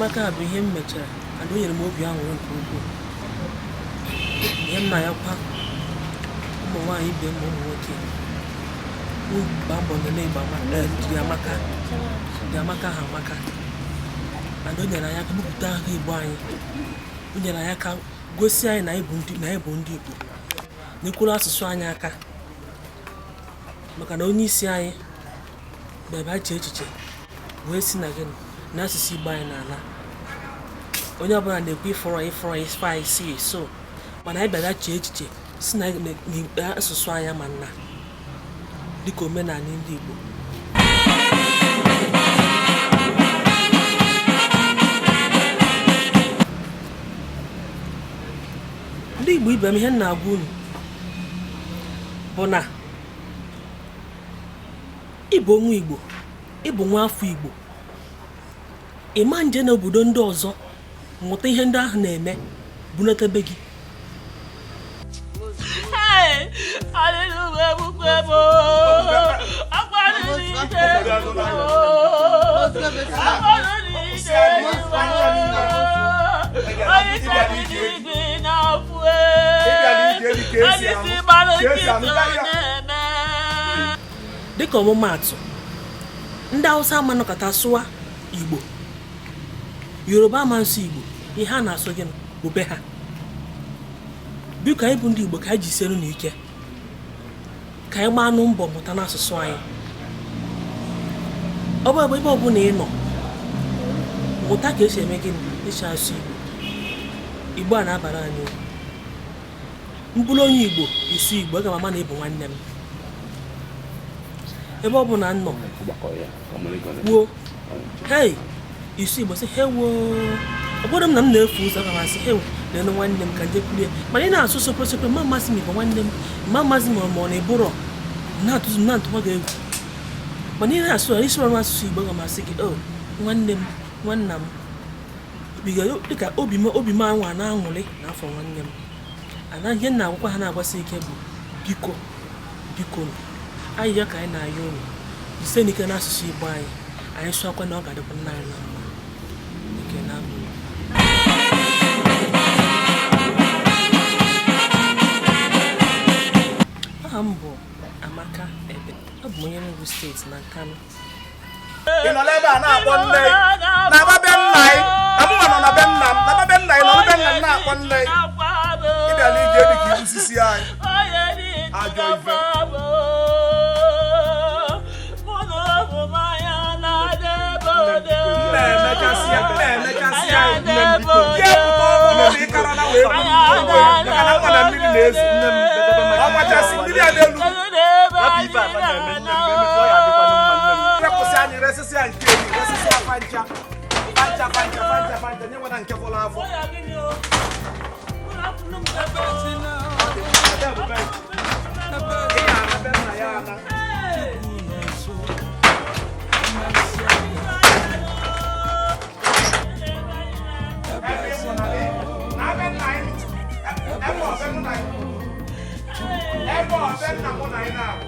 Amaka bụ ihe m mechara and o nyere m obi aṅụrị nke ukwuu. Ihe m na-ayọkwa ụmụ nwaanyị ibe m ma ụmụ nwoke, gbaa mbọ nene Igbo jiri amaka dị amaka ha amaka and o nyere anyị aka bupụta aha Igbo anyị. O nyere anyị aka gosi anyị na anyị bụ ndị, na anyị bụ ndị Igbo, nyekwuru asụsụ anyị aka, maka na onye isi anyị bịara chee echiche wee si na gịnị na asụsụ Igbo anyị na-ala. Onye ọbụla na-ekwu ịfọrọ ịfọrọ ife anyị si so, mana anyị bịara chee echiche si na asụsụ anyị ama nna dịka omenala ndị Igbo. Ndị Igbo ibe m, ihe m na-agwa unu bụ na ịbụ onwe Igbo, ịbụ nwa afọ Igbo, ịma nje n'obodo ndị ọzọ mụta ihe ndị ahụ na-eme bunatebe gị. Dịka ọmụmaatụ, ndị Hausa ama nọkọta sụwa Igbo, Yoruba ama nsụ Igbo, ihe a na-asụ gị bụ be ha. Biko anyị bụ ndị Igbo, ka anyị jisiere n'ike ka anyị gbaa anụ mbọ mụta n'asụsụ anyị. Ọ bụ ebe ọbụla ị nọ mụta ka esi eme gịnị, esi asụ Igbo. Igbo a na-abara anyị uru. M bụrụ onye Igbo isu Igbo, aga m ama na ị bụ nwanne m. Ebe ọ bụla m nọ kwuo hei isu Igbo, sị hewo, ọ bụrụ m na m na-efu ụzọ, aga m asị hewo leenụ nwanne m ka nje kwulie. Mana ị na-asụ sopre sopre, ma mmasị m ịbụ nwanne m, ma mmasị m ma ọ na-ebụrọ na-atụzụ m na-atụkwa gị egwu. Mana ị na-asụ isi ọrụ asụsụ Igbo, aga m asị gị o nwanne m, nwanna m, dịka obi m obi m anwa na-aṅụrị n'afọ nwanne m. Ana ihe m na-agwakwa ha na-agbasi ike bụ biko biko ayịyọ ka anyị na-ayọ unu, jise n'ike n'asụsụ Igbo anyị, anyị sụọkwa na ọ ga-adịkwa nna anyị na mma. Ekene m unu. Aha m bụ Amaka Ebe, abụ m onye Enugu steeti na Nkanu. Ị nọ n'ebe a na-akpọ nne na be nna anyị, na mụnwa nọ na be nna m, na be nna anyị nọ be nna m na-akpọ nne. Ị bịara ije dị ka ibusisi anyị ajọ ife. Na-emechasịa ya pụta ọbụla na ịkara na wee maka na nwa na mmiri na-ezo ọ machasị mmiri a n'elu repụsị anyị, resịsị ya nke elu, resịsị ya fancha fancha fancha fancha fancha, nye nwere nke fọrọ afọ. Ị ga-ana be nna ya ana. Ebe ọ be nna mụ na anyị na-abụ.